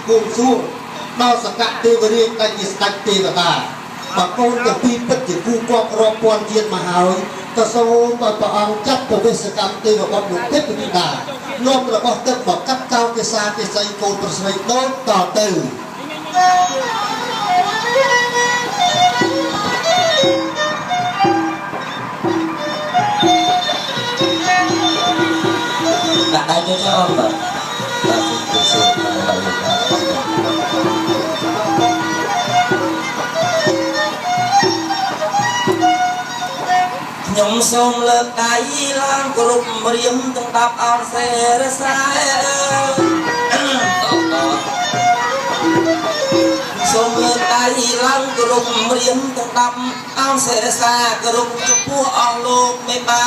បួងសួងដល់សកទេវរាជដែលជាស្ដេចទេវតាបើកូនទាំងពីរពិតជាគូគប់រាប់ពាន់ជាតិមកហើយក៏សូមឲ្យព្រះអង្គចាត់ប្រវេសកម្មទេវបុត្រលោកទេពធីតានាំរបស់ទឹកមកកាត់កោកេសាកេសីកូនប្រស្រីដូចតទៅ ដាក់ដៃទៅចុះអូនបាទបាទសូមជម្រាបសួរបាទលោកបាទខ្ញុំសូមលើកដៃឡើងគ្រប់រៀមទាំង10អោនសេរស្រែសូមលើកដៃឡើងគ្រប់រៀមទាំង10អោនសេរសាគ្រប់ចំពោះអស់លោកមេបា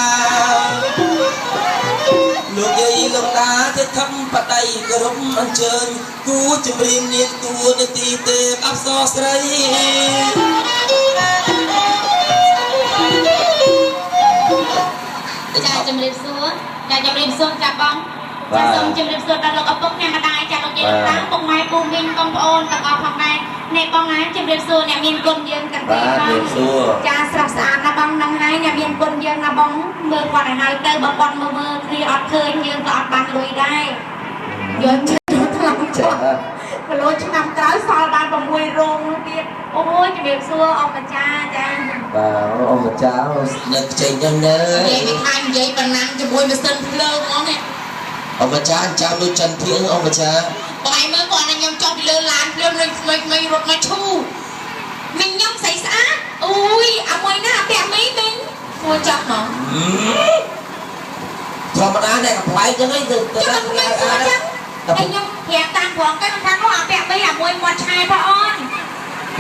លោកយាយលោកតាទេធម្មបតីគោរពអញ្ជើញគូជំរាបនាងតួនាទីទេពអប្សរស្រី ចាជំរាបសួរចាជំរាបសួរចាបងចាសូមជំរាបសួរដល់លោកឪពុកអ្នកម្ដាយចាលោកយាយលោកតាពុកម៉ែពូមីងបងប្អូនទាំងអស់ផងដែរអ្នកបងណាជំរាបសួរអ្នកមានគុណយើងទាំងពីរ បាទ បង ជំរាបសួរ ចាស្រស់ស្អាតណាបងហ្នឹងហើយអ្នកមានគុណយើងណាបងមើលគាត់ឲ្យហើយទៅបើគាត់មើលមើលគ្នាអត់ឃើញយើងក៏អត់បានលុយដែរយើងជឿថ្លៃ ចា គីឡូឆ្នាំក្រោយសល់បាន6រោងទៀតអូយជំរាបសួរអម្ចាស់ចា បាទអូម្ចាស់នឹកចេញចឹងណា និយាយវាថានិយាយប៉ុណ្ណាំជាមួយម៉ាស៊ីនភ្លើងហ្មងនេះ អូម្ចាស់ចាំដូចចិនធៀងអូម្ចាស់ បងឯងមើលគាត់ឲ្យខ្ញុំចុះពីលើឡានភ្លាមលេងក្មេងៗរត់មកឈូមីងខ្ញុំស្អីស្អាតអូយអាមួយណាអាពាក់មីមីងគួរចាប់ហ្មង ធម្មតាអ្នកកំប្លែកចឹងឯងទៅទៅ ចាំ តាម មិនគួរចឹងហើយខ្ញុំប្រាប់តាមផងទៅខ្ញុំថានោះអាពាក់មីអាមួយមាត់ឆែផងអូន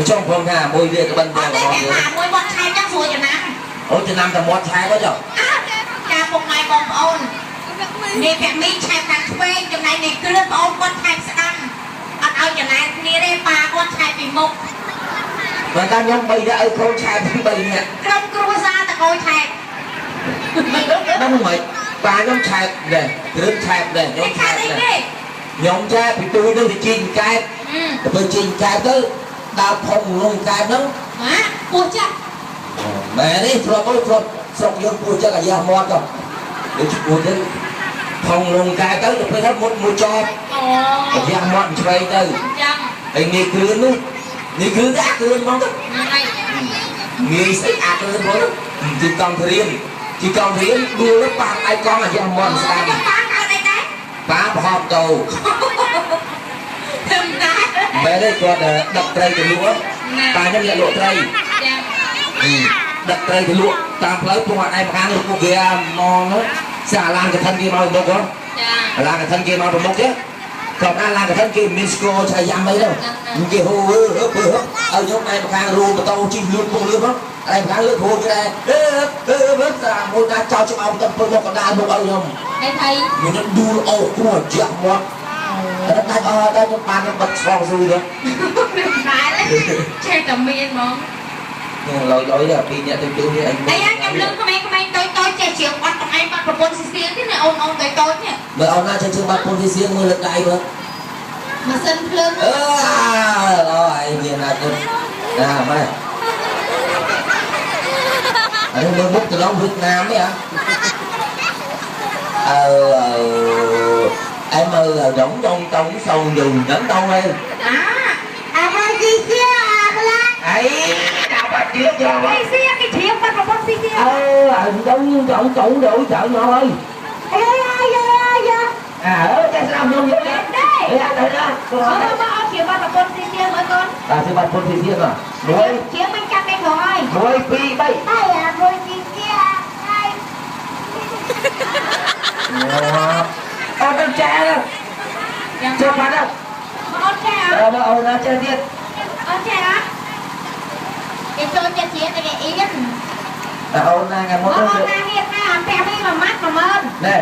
ចង់ផងថាមួយវាក្បិន អត់ទេប្រាប់ថាអាមួយមាត់ឆែចឹងស្រួលចំណាំ អូចំណាំតែមាត់ឆែក៏ចុះ អើចាពុកម៉ែបងប្អូននេះពាក់មីឆែបខាងឆ្វេងចំណែកនេះគ្រឿនបងអូនគាត់ឆែបស្ដាំអត់ឲ្យចំណែនគ្នាទេប៉ាគាត់ឆែបពីមុខ បើតាមខ្ញុំ3នាក់ឲ្យកូនឆែពី3នាក់ ក្រុមគ្រួសារតកូនឆែប ដឹងមិនប៉ាខ្ញុំឆែបដែរគ្រឿងឆែបដែរខ្ញុំ គេ ឆែបដែរ ឆែបអីគេ ខ្ញុំឆែបពីទូនឹងទៅជីកកែបទៅពេលជីកកែបទៅដើរផុងលងកែបហ្នឹង ម៉ាពោះចាក់ មែនទេធ្លាប់អូធ្លាប់ស្រុកយើងពោះចឹងអាយ៉ាមាត់ទៅដូចឈ្មោះទៅផុងលងកែបទៅទៅពេលទៅមុតមួយចប់ អូ អាយ៉ាមាត់ឆ្វេងទៅ ចឹង ហើយងាយគ្រឿននោះងាយគ្រឿនទៅអាគ្រឿនហ្មងទៅ ហ្នឹងហើយ ងាយស្អីអាគ្រឿនហ្មងទៅជីកង់ធរៀនជីកង់ធរៀនដួលទៅប៉ះឯកង់អាយ៉ាមាត់ស្ដាំ ខ្ញុំប៉ាកើតអីដែរ ប៉ាប្រហមទៅ ធំណាស់ មែនទេគាត់ដឹកត្រីទៅលក់ប៉ាខ្ញុំអ្នកលក់ត្រី ចា ដឹកត្រីទៅលក់តាមផ្លូវពុកអត់ឯងម្ខាងលោកគេមកនោះសាឡានកឋិនគេមកមុខហ៎ ចា ឡានកឋិនគេមកប្រមុខទេគាត់ថាឡានកឋិនគេមានស្គរឆៃយ៉ាំអីទៅគេហូហឺហឺហឺឲ្យខ្ញុំឯងម្ខាងរូម៉ូតូជិះលឿនពុកលឿនមកឯងម្ខាងលើគ្រូគេដែរអឺអឺអឺសាមួយណាចោលច្បាប់ទៅពើមកកណ្ដាលមុខឲ្យខ្ញុំ ហើយថៃ ខ្ញុំដួលអូគ្រូយ៉ាក់មកតែដាច់អស់តែខ្ញុំបានបាត់ស្វងស៊ូទៅ ដែរចេះតែមានហ្មង លយលយដល់ពីអ្នកទៅទូនេះអី អីខ្ញុំលឺក្មេងៗតូចតូចចេះច្រៀងបាត់បងឯងបាត់ប្រពន្ធស៊ីសៀងទេណាអូនអូនតូចតូចនេះ មើលអូនណាចេះជើងបាត់ពុនទីសៀងមើលលើកដៃមើល ម៉ាស៊ីនភ្លើង អឺល្អឯងមានណាគុណណាម៉ែអានេះមើលមុខទៅឡងវៀតណាមទេហ៎អឺអែមើលដងដងតងសងយូរដឹងដងឯង អាអាមកស៊ីសៀងអាក្លា អីដល់បាត់ទៀតយក ស៊ីសៀងគេច្រៀងបាត់ប្រពន្ធស៊ីសៀង អឺអើដងដងតងដូចចៅមកអើយ អេអាយ៉ាយ៉ា អើចេះស្ដាប់ខ្ញុំយល់ទេអេអត់ទេណា អត់មកអត់ជាបាត់ប្រពន្ធស៊ីសៀងមើលកូន បាទគឺបាត់ពុនទីសៀងហ៎មួយ ជាងមិនចាំទេផងហើយ 1 2 3 ហើយអាមួយស៊ីសៀងហើយ អូនទៅចែចូលបាត់ហើយ មកអូនចេះអត់ អើអូនណាចេះទៀត អូនចេះអត់គេចូលចិត្តជាតែគេអៀន តែអូនណាថ្ងៃមុន អូនណាហ៊ានណាអាពាក់នេះមួយម៉ាត់10000 ណែ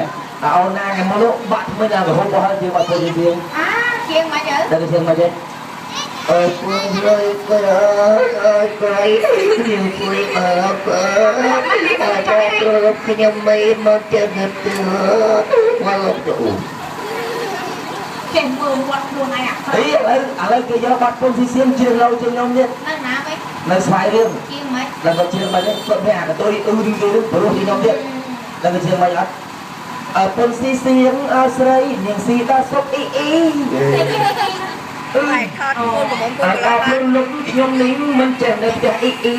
អូនណាថ្ងៃមុននោះបាក់ថ្មីដល់រហូតមកហើយជាបាត់ពុនទីសៀង អាជាងមកជើ ដល់គេសៀងមកទេ អើយពួយអើយអើយអើយអើយខ្ញុំពួយអើយអើយខ្ញុំមិនមកចិត្តទៅមកលោកទៅ ចេះមើលមាត់ខ្លួនឯងអាក្រ អី ក់ ឥឡូវឥឡូវគេយកបាត់ពុនស៊ីសៀមជ្រៀងឡូវជាងខ្ញុំទៀត នៅណាវិញ នៅស្វាយរៀង ជាងម៉េច ដល់ក៏ជ្រៀងមិនគាត់មានអាកតុយអ៊ឺគេនឹងព្រោះជាងខ្ញុំទៀតដល់ក៏ជ្រៀងមិនអត់អើពុនស៊ីសៀងអើស្រីនាងស៊ីដល់សុកអ៊ីអ៊ីអឺ ថតកូនប្រមុំកូន អើដល់ព្រលុកខ្ញុំនេះមិនចេះនៅផ្ទះអ៊ីអ៊ី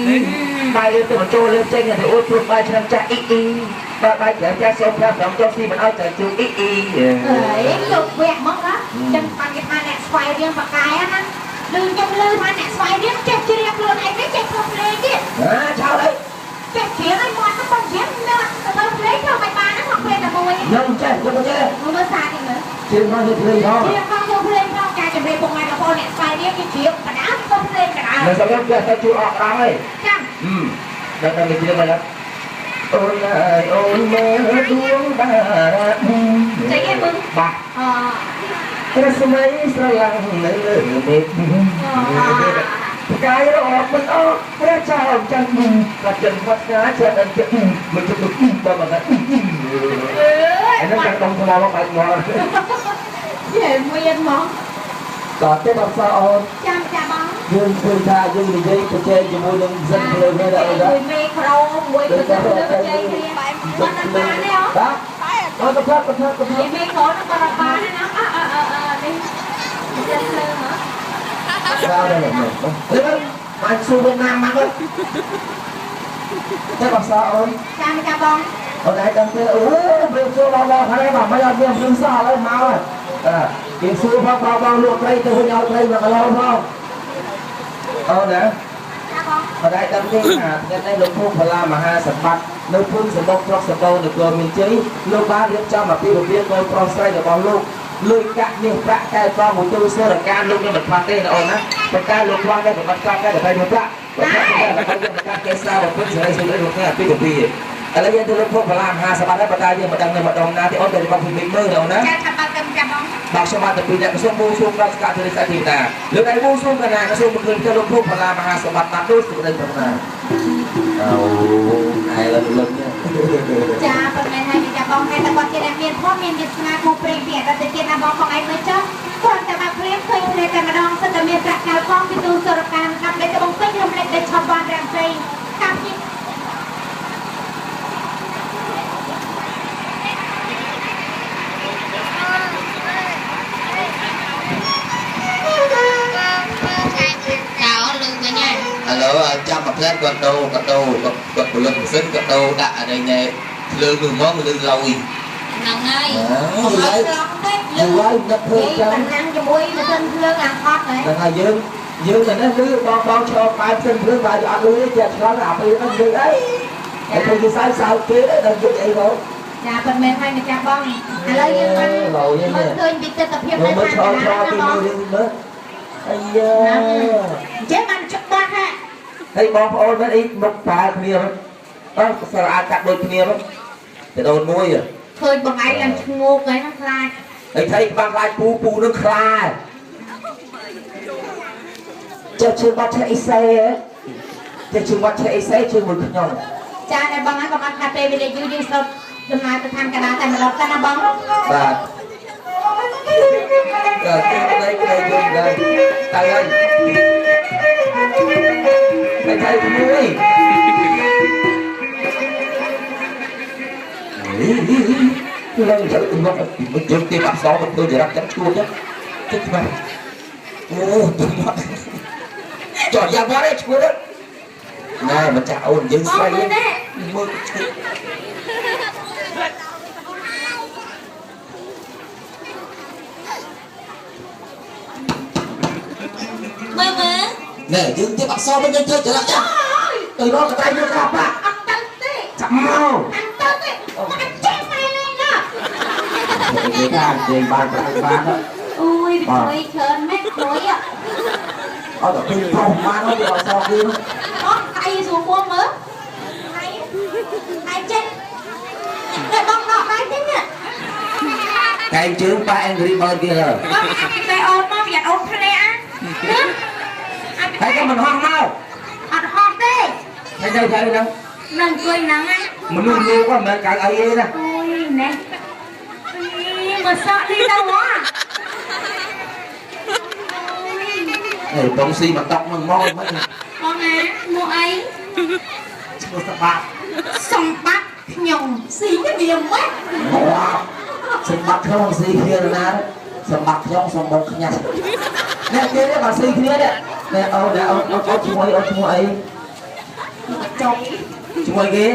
បាយលើទៅបញ្ចូលលើចេញទៅអួតព្រោះបាយឆ្នាំចាស់អ៊ីអ៊ីបើបាយក្រៅចាស់សូមប្រាប់ប្រំចុះស៊ីមិនឲ្យតែជួអ៊ីអ៊ី អេលោកវគ្គមកណាចឹងបានគេថាអ្នកស្វ័យរៀងបកែណាលឺខ្ញុំលឺថាអ្នកស្វ័យរៀងចេះជ្រៀងខ្លួនឯងទេចេះធ្វើភ្លេងទៀត អាឆោតអី ចេះជ្រៀងឲ្យមាត់ទៅបងជ្រៀងនៅទៅភ្លេងធ្វើមិនបានណាមកភ្លេងតែមួយ ខ្ញុំចេះខ្ញុំចេះ មើលសារនេះមើល ជឿមកទៅភ្លេងផង ជ្រៀងផងធ្វើភ្លេងផងការចម្រៀងពុកម៉ែបងប្អូនអ្នកស្វ័យរៀងគេជ្រៀងកដាលធ្វើភ្លេងកដាល នៅស្រុកខ្ញុំគេទៅជួអកដល់ហើយ ចាំ ដល់ដល់គេជឿមកដល់អូនអើយអូនមើលដួងតារា ចេញឯងមឹង បាក់ អ រស្មីស្រឡាំងនៅលើមេឃផ្កាយរកមិនអស់ព្រះចៅច័ន្ទក៏ចិនវត្តណាចិត្តអត់ចិត្តមិនជិះបើមក អើយ អានោះចាំដុំថ្មមកបាច់មក ចេះមានហ្មង តើទេបងសអូន ចាំចាំបង យើងឃើញថាយើងនិយាយប្រជែងជាមួយនឹងសិនភ្លើងនេះដែរ មួយមេក្រូមួយទៅទៅប្រជែងគ្នាគាត់អត់បានទេហ៎ បាទអត់កផាកផាកផា និយាយមេក្រូហ្នឹងគាត់អត់បានទេណាអើអើអើអើនេះសិនភ្លើងហ៎ បាទបាទបានសួរវៀតណាមមកតែបងសអូន ចាំចាំបង អូនឯងដឹងទេអូព្រាបសួរបងបងហើយបាទមិនអត់មានព្រាបសោះឥឡូវមកហើយបាទគេសួរផងបងបងលក់ត្រីទៅវិញឲ្យត្រី1គីឡូផងអូនណា ចាំបង អត់ដែរដឹងទេថាថ្ងៃនេះលោកភូមិផល្លាមហាសម្បត្តិនៅភូមិសម្បុកស្រុកសម្បូរនគរមានជ័យលោកបានរៀបចំអាពាហ៍ពិពាហ៍កូនប្រុសស្រីរបស់លោកលុយកាក់មាសប្រាក់កែកងមួយទូសូរការលោកនឹងមិនខ្វះទេណាអូនណាប៉ុន្តែលោកខ្វះតែប្រកាសកែតែមួយប្រាក់ប៉ុន្តែប្រកាសកេសាបំពេញសេរីសុខក្នុងថ្ងៃអាពាហ៍ពិពាហ៍ឥឡូវយើងទៅលោកភូមិផល្លាមហាសម្បត្តិហើយប៉ុន្តែយើងមិនដឹងនៅម្ដុំណាទេអូនតែរបស់ពីមើលណាអូនណា ចាំថាបាត់ទៅចាំបង បាទខ្ញុំបាទទៅពីអ្នកក្រសួងបូសួងដល់ស្កាត់ទៅសាធីតាលើកដៃបូសួងកណាក្រសួងមិនឃើញទៅលោកភូមិផល្លាមហាសម្បត្តិបានដូចសេចក្តីប្រាថ្នាអូហើយលឹកលឹក ចាប៉ុន្មានហើយចាំបងតែគាត់ជាអ្នកមានផងមានវាសនាគូព្រេងពីអតីតជាតិណាបងបងឯងមើលចុះគាត់តែមកព្រាមឃើញភ្នែកតែម្ដងសិតតែមានប្រាក់កៅផងពីទូសុរកានដើម្បីទៅបំពេញរំលេចដែលឆប់បានរាំស្រីតាមពី ចោលលឺវិញហើយ ឥឡូវចាំមួយផ្លែតគាត់ដូរគាត់ដូរគាត់គាត់ពលិតម៉ាស៊ីនគាត់ដូរដាក់អីណែភ្លើងនោះមកលឺឡយ ហ្នឹងហើយ អូ អ ឡើយ ត់ត្រង់ទេ យូរហើយនឹកឃើញចឹង ប៉ុណ្ណឹងជាមួយម៉ាស៊ីនភ្លើងអាខត់ហ៎ ហ្នឹងហើយយើងយើងតែនេះលឺបងបងឆ្លងបែបសិនភ្លើងបែបអត់លឺទេជាឆ្លងអាពេលហ្នឹងលឺអីហើយទៅគេសើសើគេដល់យល់អីមក ចាប៉ុន្មានហើយម្ចាស់បងឥឡូវយើងបានមើលឃើញពីទស្សនភាពនៅ មើល ខាង ឆ្លង កណ្ដាល ឆ្លង ណាបង ទីមើលមើលអាយ៉ា អញ្ចឹងបានច្បាស់ហា ហើយបងប្អូនមិនអីមុខប៉ាគ្នាអើសារអាចកាត់ដូចគ្នាទៅដូនមួយ ឃើញបងឯងឡើងឈ្ងោកហើយហ្នឹងខ្លាច ហើយថៃបានខ្លាចពូពូនឹងខ្លាចចេះជឿបាត់ឆេអ៊ីសេចេះជឿបាត់ឆេអ៊ីសេជឿមួយខ្ញុំ ចាតែបងឯងក៏បានខាត់ពេលវេលាយូរយើងស្រុតដំណើរទៅខាងកណ្ដាលតែម្ដងទៅណាបង បាទបាទទីក្តីក្តីយល់ដែរតើហើយមិនថៃមួយឡើងទៅមកមកយើងទេអក្សរមកធ្វើចរិតចឹងឈួតចឹងទឹកខ្មាស់អូទៅមកចុះយ៉ាវត្តឯងឈួតណែម្ចាស់អូនយើង បង ស្រី មើលនេះ មើលឈួត មើលមើល ណែយើងទៀតអក្សរវិញយើងធ្វើចរិតចឹង ទៅរកកន្លែងយកកាប់ អត់ទៅទេ ចាំមក អត់ទៅទេមកចេះមកលេងណា និយាយថានិយាយបានប្រាក់បាន អូយវាជួយច្រើនមែនជួយ អត់ទៅពេញប្រុសបានអត់អត់សគេ បងដៃស្រួលមួមើលដៃដៃចេះតែបងដកដៃទេណា កែងជើងប៉ាអេងរីបើគេហ៎ បងអាចពីអូនមកប្រយ័ត្នអូនធ្លាក់ណា ហើយក៏មិនហោះមក អត់ហោះទេ ហើយនៅថៃហ្នឹង នឹងអង្គុយហ្នឹងណា មនុស្សលោកហ្នឹងមិនមែនកៅអីទេណា អូយណែមកសក់នេះទៅហ៎ អេបងស៊ីមកតុកមកមកមិន បងណាមកអី ឈ្មោះសម្បត្តិ សម្បត្តិខ្ញុំស៊ីគ្នាមិន សម្បត្តិខ្ញុំស៊ីគ្នាណាសម្បត្តិខ្ញុំសម្បងខ្ញាស់អ្នកគេនេះបើស៊ីគ្នានេះអ្នកអូនអ្នកអូនអូនឈ្មោះអីអូនឈ្មោះអី ចុង ឈ្មោះគេ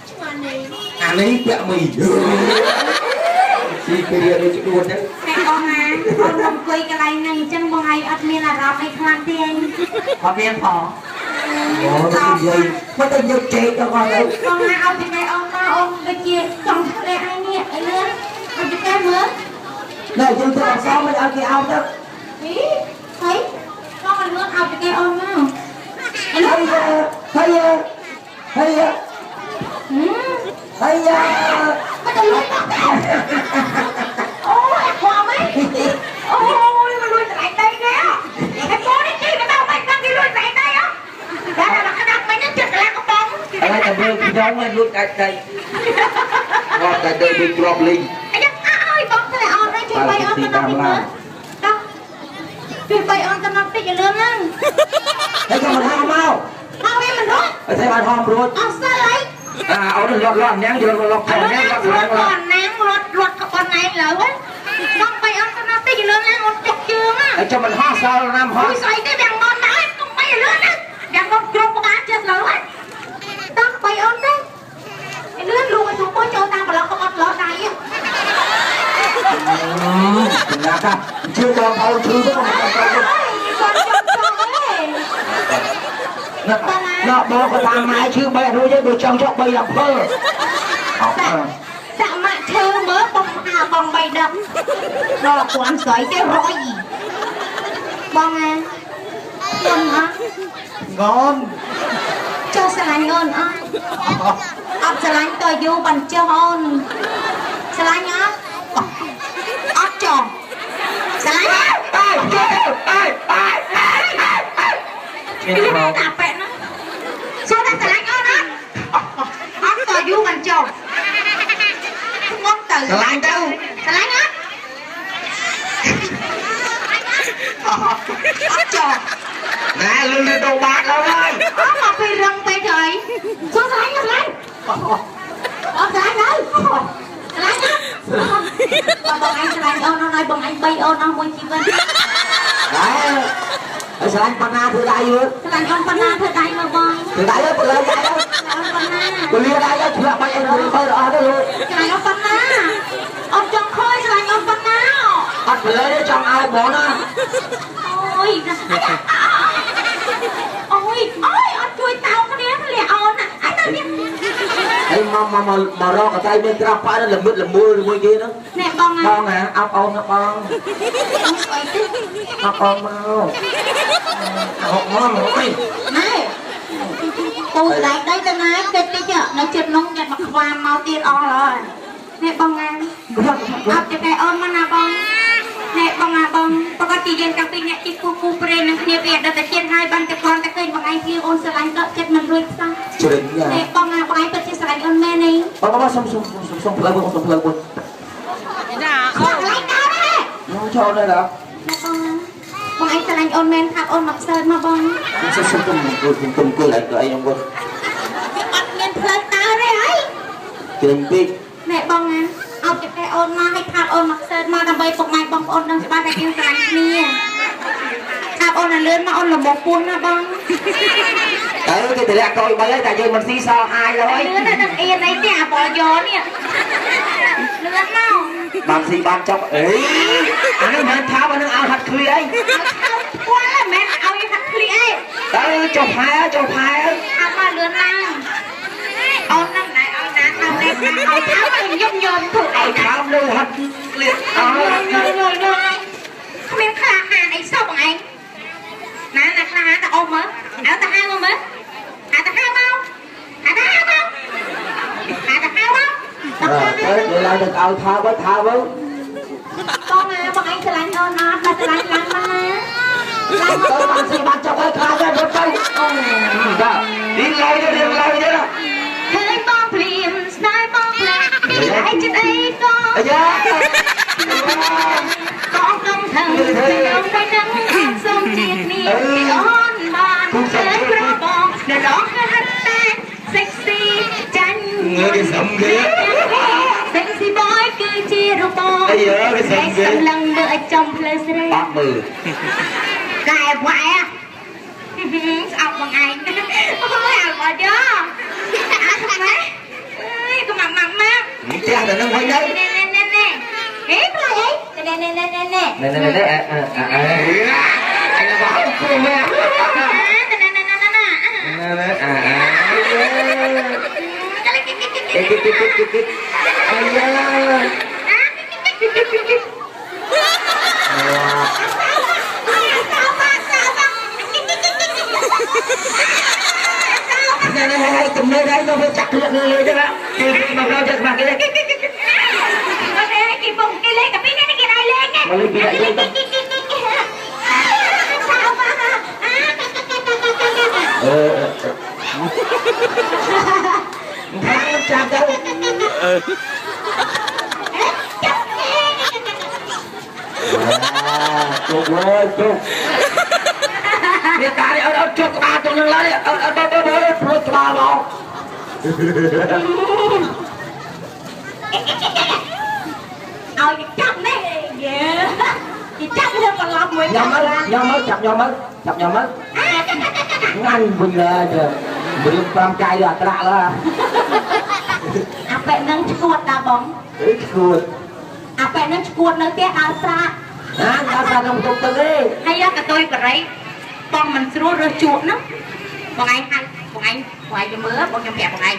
ឈ្មោះនេះ អានេះពាក់មីស៊ីគ្នាដូចឈួតហ្នឹង តែបងណាអូនអង្គុយកន្លែងហ្នឹងអញ្ចឹងបងឯងអត់មានអារម្មណ៍អីខ្លាំងទេ អត់មានផងអូទៅនិយាយមិនទៅយកចេកទៅគាត់ទៅ បងណាឲ្យពីឯអូនមកអូនដូចជាចង់ធ្លាក់ឯនេះអីលឿនឲ្យពីគេមើល ណែយើងទៅអត់សមមិនឲ្យគេអោបទៅ ហីហើយបងឲ្យលឿនឲ្យពីគេអូនមក ហើយហើយហើយហើយ មិនទៅលួចមកទេអូយខំហីអូយមកលួចកន្លែងដីនេះឯកូននេះជីទៅដល់មិនដឹងគេលួចកន្លែងដីហ៎ដល់ដល់ក្តាប់មិនចិត្តកន្លះកំប៉ុង ឥឡូវតែមើលខ្ញុំឲ្យលួចដាច់ដីងាប់ដាច់ដីដូចគ្រាប់លីង អាយ៉ាអើយបងធ្លាក់អូននេះជួយបីអូនទៅដល់ទីមើលដល់ជួយបីអូនទៅដល់តិចឲ្យលឿនហ្នឹង ហើយក៏មិនហៅមក មកវាមិនរួច ហើយតែបានហមរួច អស់សិលអី អាអូនលត់លត់ញ៉ាំងលត់លត់ខំញ៉ាំងលត់ល រត់ ត់លត់ លត់ណាងរត់រត់ក្បន់ឯងលើហ្នឹងបងបីអូនទៅដល់តិចឲ្យលឿនហ្នឹងអូនចុកជើងហ៎ ហើយចាំមិនហោះសល់ណាំហោះ អូយស្អីទេវាងមន់ដែរកុំបីឲ្យលឿនណាវាងមន់ជ្រុំក្បាលចិត្តលើហ្នឹងតោះបីអូនទៅឲ្យលឿនលូកឲ្យធំពុចូលតាមប្លុកក្បត់លោដៃ ណាកាជឿបងប្អូនឈឺទៅបងប្អូន គាត់ចង់ចង់ទេ ណាណាបងក៏តាមម៉ែឈឺបែរួចទេបើចង់ចុះ3ដល់7អត់ សាក់ម៉ាក់ឈើមើលបងអាបងបីដឹកដល់គ្រាន់ស្រីទេរយបងអាបងអត់ ងន ចុះស្រឡាញ់អូនអត់អត់ស្រឡាញ់តយូរបានចុះអូនស្រឡាញ់អត់អត់ចុះស្រឡាញ់អត់ អេអេអេអេ គឺតាប៉ែណាសួរតែស្រឡាញ់អូនអត់អត់តយូរបានចុះធ្ងន់ទៅ ស្រឡាញ់ទៅ ស្រឡាញ់អត់អត់ចុះ ណែលឺលឺដូបាតឡើយ អត់មកពីរឹងពេកហើយសួរស្រឡាញ់ស្រឡាញ់អត់ស្រឡាញ់ហើយស្រឡាញ់អត់បងឯងស្រឡាញ់អូនអូនឲ្យបងឯង3អូនអស់មួយជីវិត ណែហើយស្រឡាញ់ប៉ុណ្ណាធ្វើដៃមើល ស្រឡាញ់អូនប៉ុណ្ណាធ្វើដៃមកបង ធ្វើដៃទៅលើដៃទៅ អូនប៉ុណ្ណា ពលាដៃទៅឆ្លាក់បាច់អីទៅអស់ទៅលោក ស្រឡាញ់អូនប៉ុណ្ណាអូនចង់ឃើញស្រឡាញ់អូនប៉ុណ្ណា អត់ពលាទេចង់ឲ្យបងណា អូយអូយអូយអត់ជួយតោគ្នាធ្លាក់អូនអីទៅនេះ ហើយមកមកមករកកតៃមានត្រាប់ប៉ាល្មឹតល្មូលមួយគេហ្នឹង ណែបង បងហ่าអបអូនណាបង អីទេ អបអូនមកហុកមកមកអី ណែពូដៃដៃទៅណាកិច្ចតិចនៅចិត្តនងយ៉ាត់មកខ្វាមមកទៀតអស់ហើយណែបងអាអត់ទេអូនមកណាបងណែបងអាបងប្រកាសជាយើងតាំងពីអ្នកជិះគូគូព្រេងនឹងគ្នាពីអតីតជាតិហើយបានតែគាត់តែឃើញបងឯងជាអូនស្រឡាញ់ដកចិត្តមិនរួចសោះ ជ្រិញ ណែបងអាបងឯងពិតជាស្រឡាញ់អូនមែនទេ បងបងសុំសុំសុំសុំផ្លូវមួយសុំផ្លូវមួយ ស្រឡាញ់ដល់ទេ ខ្ញុំចូលដែរដល់ ណែបងបងឯងស្រឡាញ់អូនមែនថាអូនមកសើចមកបង សុំសុំគុំគុំគុំគុំអីអីខ្ញុំគាត់ វាអត់មានផ្លូវដើរទេហើយ ជ្រិញពេក ណែបងណាអោបតែអូនមកឲ្យថាអូនមកសើចមកដើម្បីពុកម៉ែបងប្អូនដឹងច្បាស់ថាយើងស្រឡាញ់គ្នាថាអូនឲ្យលឿនមកអូនលំមកពោះណាបង ទៅគេតម្លាក់កយបីហើយតែយើងមិនស៊ីសល់ហាយឡើយ លឿនតែនឹងអៀនអីទេអាបលយោនេះលឿនមក បានស៊ីបានចប់អេអានេះមិនថាអានឹងឲ្យហាត់ឃ្លីអី អោស្គាល់មិនមែនឲ្យហាត់ឃ្លីអី ទៅចុះផែចុះផែ អត់មកលឿនឡើងអូននឹងណែឲ្យណាឲ្យណាឲ្យថាឲ្យយំយំធ្វើអី ឲ្យខោមនៅហាត់ឃ្លីអើ យយយយគ្មានខ្លាហានអីសោះបងឯងណាណាខ្លាហានតអូមើលអើតហៅមកមើលអើតហៅមកអើតហៅមកអើតហៅមក ទៅឡើងទៅឲ្យថើបថើប បងណាបងឯងស្រឡាញ់អូនអត់បើស្រឡាញ់ឡើងមកណាឡើង ទៅបានស៊ីបានចប់ហើយខ្លាចហើយទៅទៅបាទរៀងឡើយរៀងឡើយទៀត ឃើញបងភ្លាមស្នេហ៍បងភ្លាមតែចិត្តអីក៏ អាយ៉ា បងកំថឹងខ្ញុំមិនដឹង ពីអូនបានក្របងនៅដងហាត់តែសិចស៊ីចាញ់ ងើគេសំគេ សិចស៊ីបយគឺជារូបបង អីយើគេសំគេ សម្លឹងមើលឲ្យចំផ្លូវស្រី បាក់មើល កែវ៉ែស្អប់បងឯងអូយអត់មកយោអាម៉ែអើយកុំម៉ាក់ម៉ាក់ម៉ាក់ ផ្ទះតែនឹងវិញទៅ ណែណែណែណែហេផ្លៃអីណែណែណែណែណែ ណែណែណែអឺអឺអឺអញបាក់ព្រោះមែន ណែណែណែណែណែ ណែណែអឺអឺអេគិគិគិគិអាយ៉ាណែណែទំនេរដែរទៅចាក់គ្លៀកលើទៅណាគេមកដល់ចាក់មកគេ គេបងគេលេងតែពីនេះគេដែរលេង មកលេងពីដាក់យើងទៅអឺខាងចាប់ទៅជប់លើជប់នេះតានេះអត់អត់ជប់ក្បាលទៅនឹងឡើយអត់អត់បើបើព្រួយក្បាលមក ឲ្យចាប់នេះយេគេចាប់រឿងបន្លប់មួយ ញ៉ាំមកញ៉ាំមកចាប់ញ៉ាំមកចាប់ញ៉ាំមកងាញ់វិញឡើយរៀបតាមកាយអត្រាក់ឡើយ អាប៉ែនឹងឈួតតាបង អីឈួត អាប៉ែនឹងឈួតនៅផ្ទះដើរស្រា ណាដើរស្រាក្នុងទុកទឹកទេ ហើយកតុយបរិយបងមិនស្រួលរើសជក់ហ្នឹងបងឯងហៅបងឯងបងឯងទៅមើលបងខ្ញុំប្រាប់បងឯង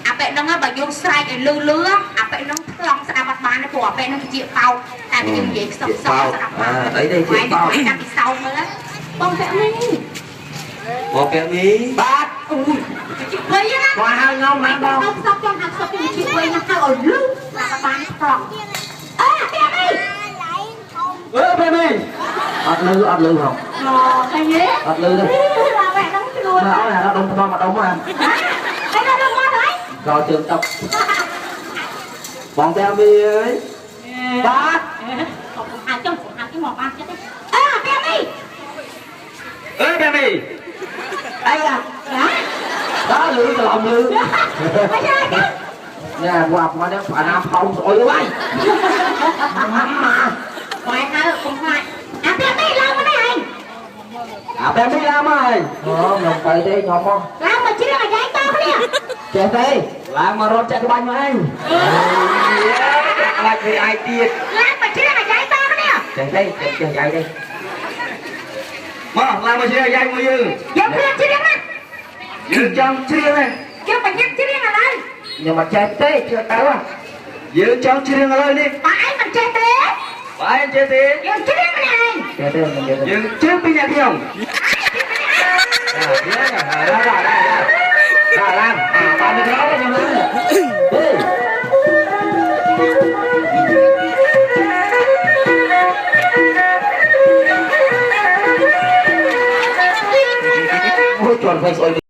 អាប៉ែនឹងបើយើងស្រែកឲ្យលឺលឺអាប៉ែនឹងថ្លង់ស្ដាប់អត់បានទេព្រោះអាប៉ែនឹងជាបោកតែខ្ញុំនិយាយខ្សឹបខ្សឹបស្ដាប់បាន អីទេជាបោក តាមពិសោធន៍មើលបងពាក់មី បងពាក់មី បាទ អូយជាវៃណា គាត់ហៅខ្ញុំណាបង ហៅខ្សឹបចង់ហៅខ្សឹបជាវៃណាហៅឲ្យលឺស្ដាប់បានត្រង់អើពាក់មី អឺពាក់មីអត់លឺអត់លឺហង អូឃើញទេ អត់លឺទេ ឡាបែហ្នឹងខ្លួន មកអើដុំថ្មមកដុំមក ហើយដល់មកហើយ ក៏ជើងតុកបងពាក់មីអើយបាទ កុំហៅចុះកុំហៅមកបានចិត្តទេអើពាក់មី អើពាក់មីអីអា ណា ដល់លឺច្រឡំលឺ មិនចាចា ណែវ៉ាប់មកនេះអាណាផោមស្អុយហើយម៉ាំម៉ា បាយហៅកុំខ្លាចអាពាក់មីឡើងមកនេះឯង អាពាក់មីឡើងមកហើយអូខ្ញុំទៅទេខ្ញុំមក ឡើងមកជ្រៀងអាយ៉ៃតគ្នា ចេះទេឡើងមករត់ចាក់ក្បាញ់មកឯង ចាក់ក្បាច់វាឯងទៀត ឡើងមកជ្រៀងអាយ៉ៃតគ្នា ចេះទេចេះយាយទេ មកឡើងមកជ្រៀងអាយ៉ៃមួយយើង យើងព្រៀងជ្រៀងណា យើងចង់ជ្រៀងណា យើងបញ្ញាប់ជ្រៀងឥឡូវ ខ្ញុំអត់ចេះទេជឿទៅ យើងចង់ជ្រៀងឥឡូវនេះ បើឯងមិនចេះទេ បើឯងចេះទេ យើងជ្រៀងម្នាក់ឯង ចេះទេខ្ញុំចេះទេ យើងជ្រៀងពីអ្នកខ្ញុំ ឡើងឡើងបានទៅក្រោយខ្ញុំឡើងហេអូជន់ផ្លេស្អុយ